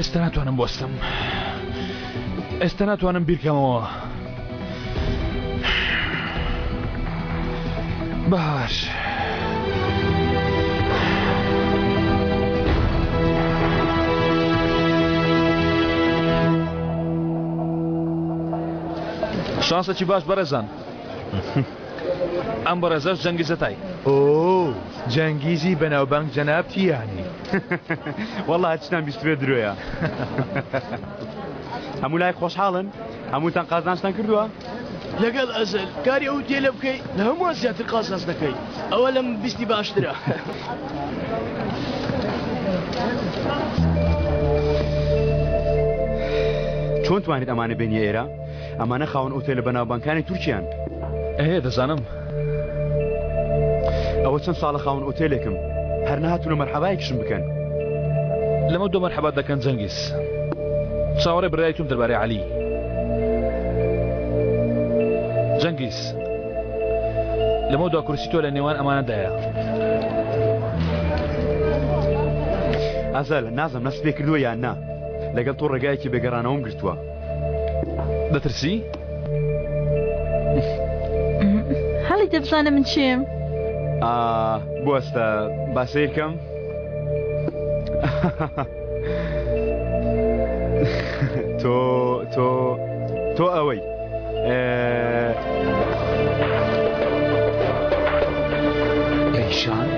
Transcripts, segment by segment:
ئێستا ناتوانم بوەستم. ئێستا ناتوانم بیرکەمەوە. بەهار. شانسێکی باش بەڕێزان. ئەم بەڕێزەش جەنگیز ئەتای. ئۆو جەنگیزی بەناوبانگ جەنابتی یانی. وەڵا هەرچیتان بیستبێ درۆیە. هەموو لایەک خۆشحاڵن؟ هەمووتان قازانجتان کردووە؟ لەگەڵ ئەزەل کاری ئەو تێلە بکەی لە هەمووان زیاتر قازانج دەکەی ئەوە لەم بیستی باشترە. چۆن توانیت ئەمانە بێنیە ئێرە؟ ئەمانە خاوەن ئوتێلە بەناوبانگکانی تورکیان. ئێ دەزانم. ئەوە چەند ساڵە خاوەن ئوتێلێکم هەر نەهاتوون و مەرحەبایەکیشم بکەن. لەمە دو مەرحەبات دەکەن جەنگیز. چاوەڕێ بڕیاری تۆم دەربارەی عەلی. جەنگیز لەمە دوا کورسی تۆ لە نێوان ئەمانەدایە. ئەزەل نازم نەست پێ کردووە یان نا لەگەڵ تۆ ڕێگایەکی بێگەڕانەوەم گرتووە. دەترسی؟ هەڵی دەبزانە من چێم؟ بوەستە با سەیرکەم. تۆ تۆ تۆ ئەوەی ئەیشان؟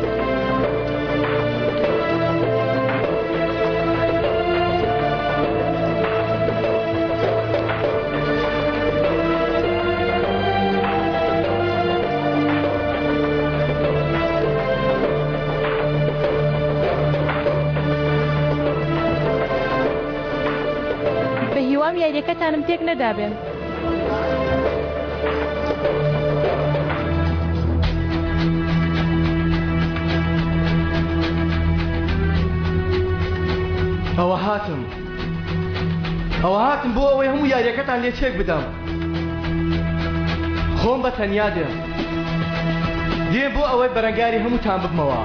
بە هیوام یاریەکەتانم تێک نەدابێ. ئەوە هاتم ئەوە هاتم بۆ ئەوەی هەموو یاریەکەتان لێ تێک بدەم خۆم بە تەنیا دێم دێم بۆ ئەوەی بەرەنگاری هەمووتان ببمەوە.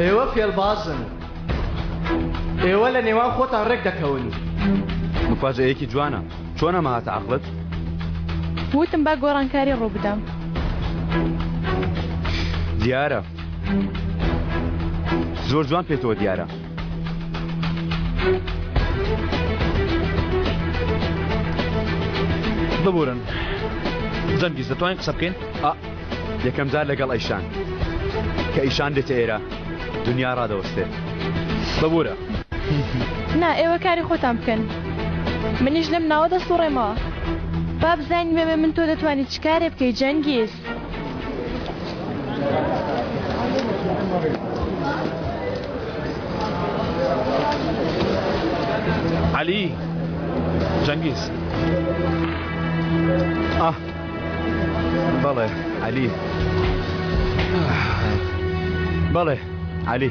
ئێوە فێڵبازن. ئێوە لە نێوان خۆتان ڕێک دەکەون. مفاجەیەکی جوانە. چۆن ئەمە هاتە عەقڵت؟ وتم با گۆڕانکاری ڕووبدەم. دیارە. زۆر جوان پێتەوە دیارە. ببورن جەنگیز دەتوانین قسە بکەین؟ ئا یەکەم جار لەگەڵ ئەیشان کە ئیشان دێتە ئێرە دنیا ڕادەوەستێ. ببورە. نا ئێوە کاری خۆتان بکەن منیش لەم ناوە دەسوڕێمەوە با بزانین بێ من تۆ دەتوانی چ کارێ بکەی جەنگیز. عەلی جەنگیز. ئاه بەڵێ عەلی بەڵێ عەلی.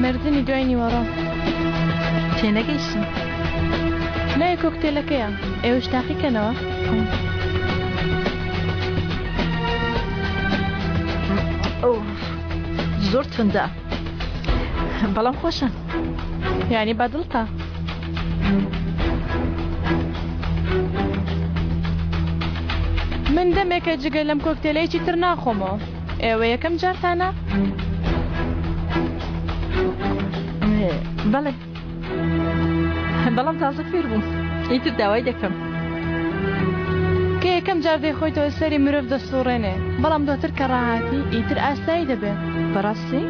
مردنی دوای نیوەڕۆ. تێنەگەیشتم. ناوی کۆکتێلەکەیە. ئێوەش تاقی کەنەوە. زۆر توندە بەڵام خۆشە. یانی بەدڵتە. من دەمێکە جگە لەم کۆکتێلە هیچی تر ناخۆمەوە. ئێوە یەکەم جارتانە؟ بەڵێ بەڵام تازە فێر بووم ئیتر داوای دەکەم. کە یەکەم جار دەیخۆیتەوە سەری مرۆڤ دەسوڕێنێ بەڵام دواتر کە ڕاهاتی ئیتر ئاسایی دەبێ. بەڕاستی؟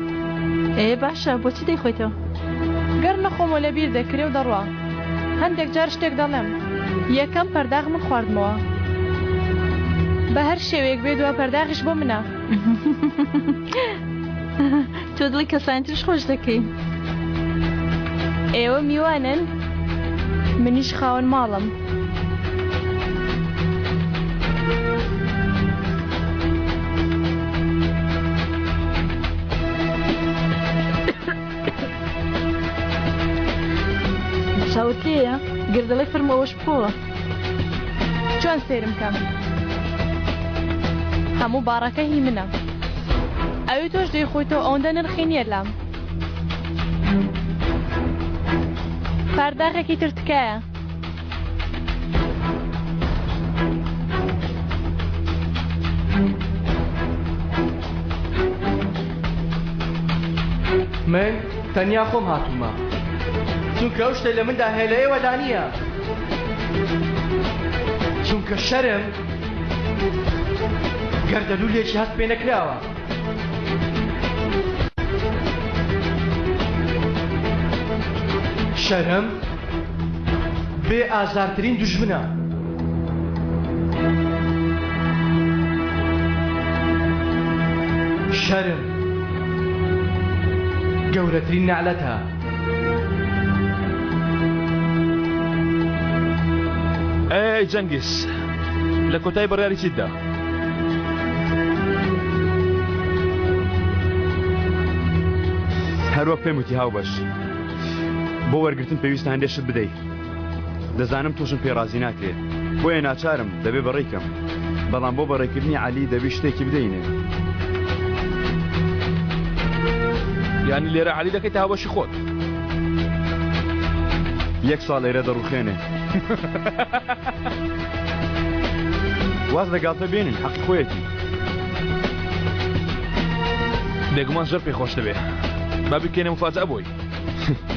ئێ باشە بۆچی دەیخۆیتەوە؟ گەر نەخۆمەوە لەبیر دەکرێ و دەڕوا. هەندێک جار شتێک دەڵێم. یەکەم پەرداخ من خواردمەوە. بە هەر شێوەیەک بێ دوا پەرداخیش بۆ منە. تۆ دڵی کەسانی ترش خۆش دەکەی. ئێوە میوانن منیش خاوەن ماڵم. چاوت لێیە؟ گەر دەڵێ فەرموو ئەوەش بخۆوە. چۆن سەیرم کەم؟ هەموو باڕەکە هی منە. ئەوی تۆش دەیخۆیتەوە ئەوەندە نرخی نییە لام. پارداخێکی تر تکایە. من تەنیا خۆم هاتوومە چونکە ئەو شتەی لە مندا هەیە لە ئێوەدا نییە چونکە شەرم گەردەلوولێکی هەست پێ نەکراوە شەرم بێ ئازارترین دوژمنە. شەرم گەورەترین نەعلەتە. ئەی جەنگیز لە کۆتایی بڕیاری چیت دا؟ هەروەک پێم وتی هاوبەش بۆ وەرگتن پێویستە هەندێک شت بدەیت دەزانم تۆشم پێ ڕازی ناکرێ بۆیە ناچارم دەبێ بەڕێی کەم بەڵام بۆ بەڕێکردنی عەلی دەبی شتێکی بدەینێ. یانی لێرە عەلی دەکەیتە هاوبەشی خۆت؟ یەک ساڵ ئێرە دەڕوخێنێ. واز لە گاڵتە بێنن حەقی خۆیەتی. بێگومان زۆر پێ خۆش دەبێ با بیکەینە مفاجئە بۆی.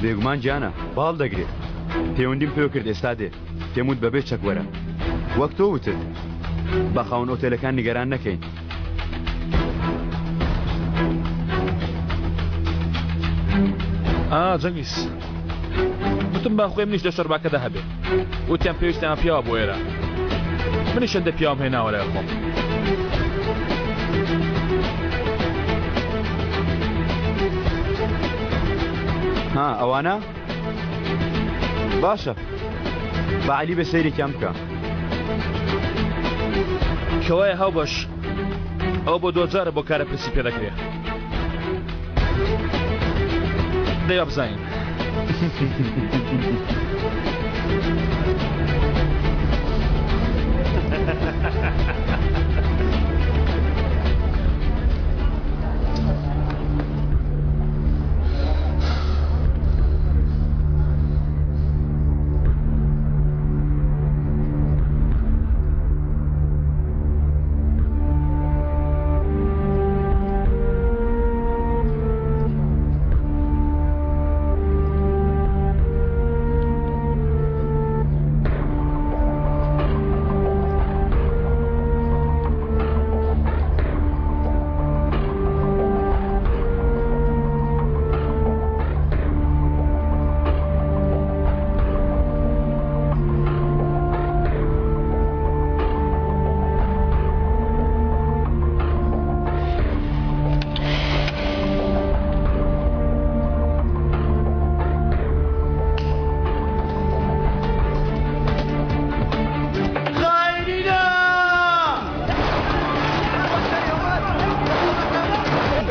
بێگومان گیانە باڵ دەگرێ. پێوەندیم پێوە کرد ئێستا دێ. پێم وت بەبێ چەک وەرە. وەک تۆ وتت. با خاوەن ئۆتێلەکان نیگەران نەکەین. ئا جەنگیز. وتم با خۆی منیش لە شەرباکەدا هەبێ. وتیان پێویستیان پیاوە بۆ ئێرە. منیش هەندێ پیاوم هێناوە لای خۆم. ها ئەوانە؟ باشە با عەلی بێ سەیرێکیان بکە. کەوایە هاوبەش ئەوە بۆ دوجارە بۆ کارە پرسی پێ دەکرێ. دەی با بزانین.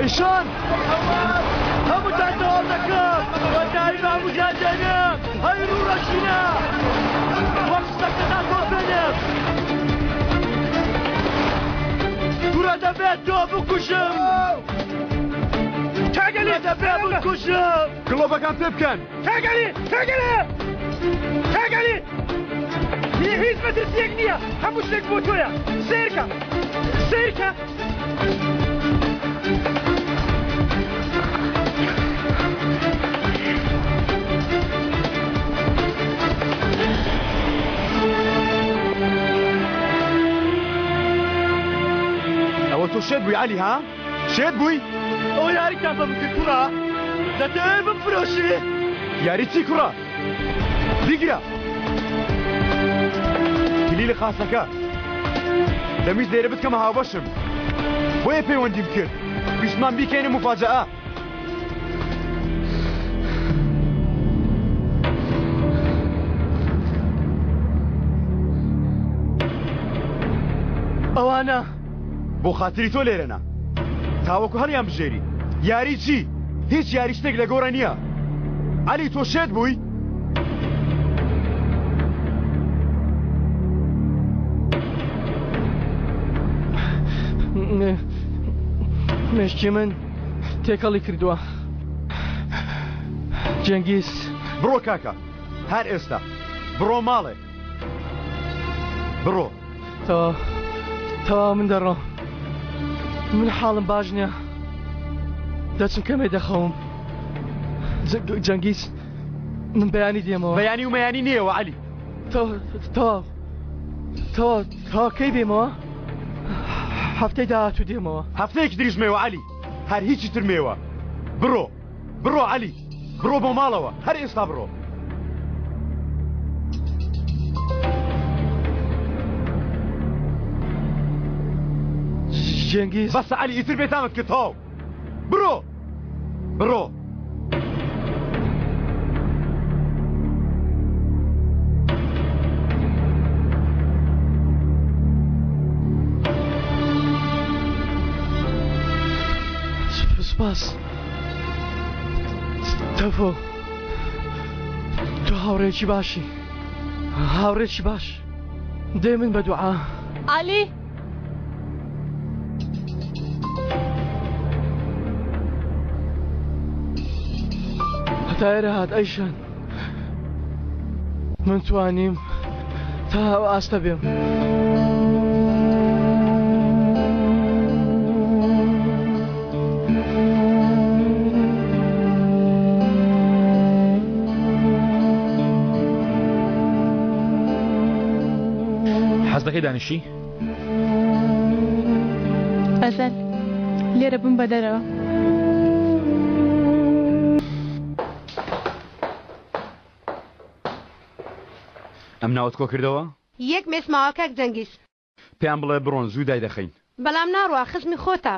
ئیشان هەمووتان تەواو دەکەم کۆتایی بە هەمووتان دێنم هەی ڕووڕەشینە وەک سەگتان تۆپێنم کورە دەبێت تۆ بکوژم کاگەلی دەبێت بکوژم گڵۆپەکان پێ بکەن کاگەلی کاگەلی کاگەلی هیچ مەترسیەک نییە هەموو شتێک بۆ تۆیە سەیرکە سەیرکە ئەوە تۆ شێت بووی عەلی ها؟ شێت بووی؟ ئەوە یاری کافە بکرد کوڕە دەتەوێت بمفرۆشی؟ یاری چی کوڕە؟ بیگرە کلیلی خاسەکە. دەمویست لێرە بتکەمە هاوبەشم. بۆیە پەیوەندیم کرد. ویستمان بیکەینە موفاجەئە. ئەوانە بۆ خاتری تۆ لێرەنا تاوەکو هەڵیان بژێری. یاری چی؟ هیچ یاری شتێک لە گۆڕە نییە. عەلی تۆ شێت بووی؟ مێشکی من تێکەڵی کردووە جەنگیز. بڕۆ کاکە هەر ئێستا بڕۆ ماڵێ بڕۆ. تەواو تەواو من دەڕۆم من حاڵم باش نییە دەچم کەمێ دەخەوم جەنگیز من بەیانی دێمەوە. بەیانی و مەیانی نییەوە عەلی. تەواو تەواو تەواو تەواو کەی بێمەوە؟ هەفتەی داهاتوو دێمەوە. هەفتەیەکی تریش مێوە عەلی هەر هیچی تر مێوە بڕۆ بڕۆ عەلی بڕۆ بۆ ماڵەوە هەر ئێستا بڕۆ. جەنگیز. بەسە عەلی ئیتر بێتامت کرد تەواو بڕۆ بڕۆ. سوپاس تەفۆ تۆ هاوڕێکی باشی هاوڕێکی باش دێ من بە دوعا عەلی هەتا ئێرە هات ئەیشان من توانیم تا ئەو ئاستە بێم. حەز دەکەی دانیشی؟ ئەزەل لێرە بم بە دەرەوە. ئەم ناوت کۆ کردەوە؟ یەک مێز ماوە کاک جەنگیز. پێیان بڵێ بڕۆن زوو دایدەخەین. بەڵام ناڕوا خزمی خۆتە.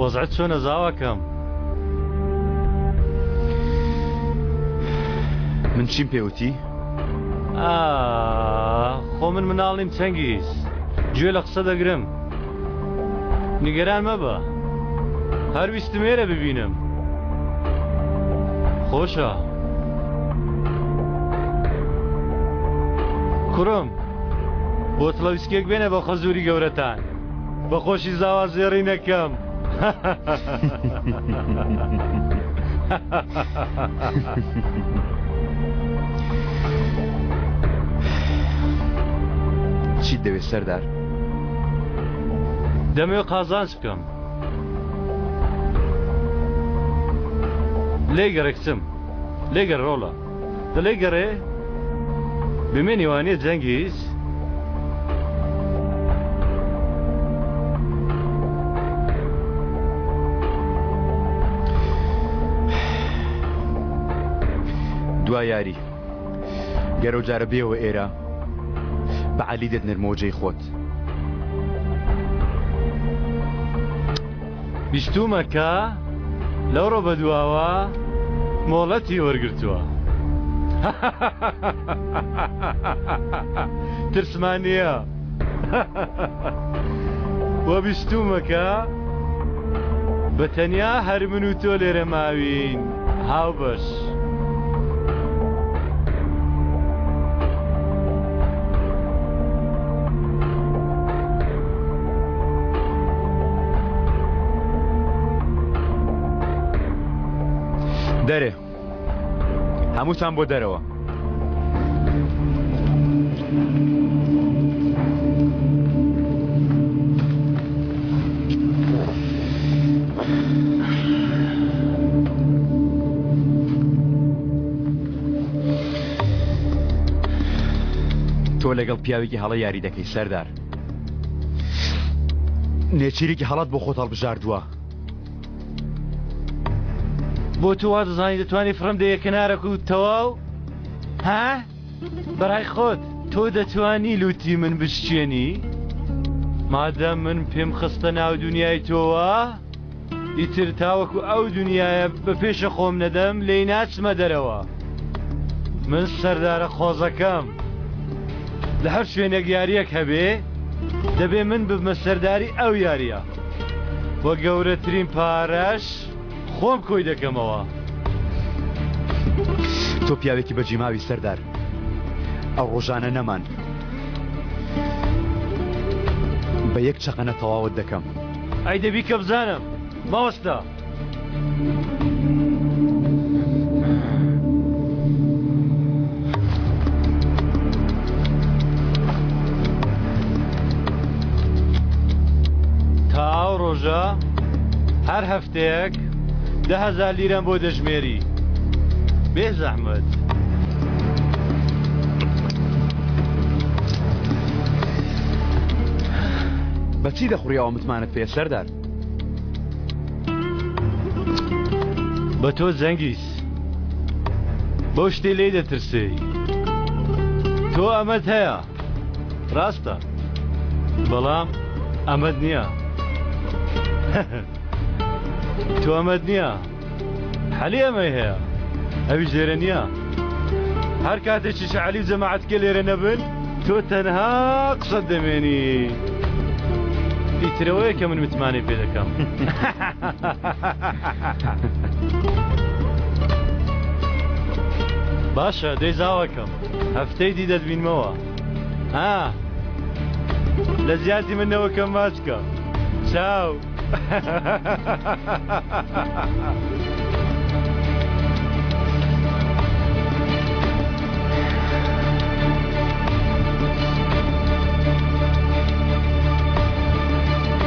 وەزعت چۆنە زاواکەم؟ من چیم پێوتی؟ خۆ من مناڵ نیم چەنگیز گوێ لە قسە دەگرم نیگەران مەبە هەر ویستم ئێرە ببینم خۆشە کوڕم بۆتڵە ویسکێک بێنە بە خەزوری گەورەتان بە خۆشی زاوا زێڕی نەکەم. چیت دەوێت سەردار؟ دەمەوێت قازانج بکەم. لێگەڕێ کچم لێگەڕێ ڕۆڵە دە لێگەڕێ بمێنی وانیە جەنگیز؟ دوا یاری گەر ئەو جارە بێەوە ئێرە بە عەلی دەتنێرمەوە جێی خۆت. بیستوومە کە لەوڕۆ بەدواوە مۆڵەتی وەرگرتووە. ترسمان نییە. وە بیستوومە کە بە تەنیا هەر من و تۆ لێرە ماوین هاوبەش. دەرێ هەمووتان بۆ دەرەوە. تۆ لەگەڵ پیاوێکی هەڵە یاری دەکەی سەردار. نێچیرێکی هەڵەت بۆ خۆت هەڵبژاردووە. بۆ تۆ وا دەزانی دەتوانی فڕم دەیە کەنارەک و تەواو؟ ها؟ بەڕای خۆت تۆ دەتوانی لوتی من بشکێنی؟ مادەم من پێم خستە ناو دنیای تۆوە ئیتر تاوەکو ئەو دنیایە بە پێشە خۆم نەدەم لێی ناچمە دەرەوە من سەردارە قۆزەکەم لە هەر شوێنێک یاریەک هەبێ دەبێ من ببمە سەرداری ئەو یاریە وە گەورەترین پارەش خۆم کۆی دەکەمەوە. تۆ پیاوێکی بەجیماوی سەردار ئەو ڕۆژانە نەمان بە یەک چەقەنە تەواوت دەکەم. ئەی دەبی کە بزانم ماوەستا. تا ئەو ڕۆژە هەر هەفتەیەک 10,000 لیرەم بۆ دەژمێری بێ زەحمەت. بەچی دەخوڕیەوە متمانەت پێ سەردار؟ بە تۆ جەنگیز بەو شتەی لێی دەترسێی تۆ ئەمەت هەیە ڕاستە بەڵام ئەمەت نییە تۆ ئەمەت نییە حەلی ئەمەی هەیە ئەویش لێرە نییە هەر کاتێکیش عەلی و جەماعەتکە لێرە نەبن تۆ تەنها قسەت دەمێنی ئیترەوەیە کە من متمانەی پێ دەکەم باشە دەی زاوەکەم هەفتەی دی دەتبینمەوە ها لە زیاتی من نەوەکەم ماچکە چاو.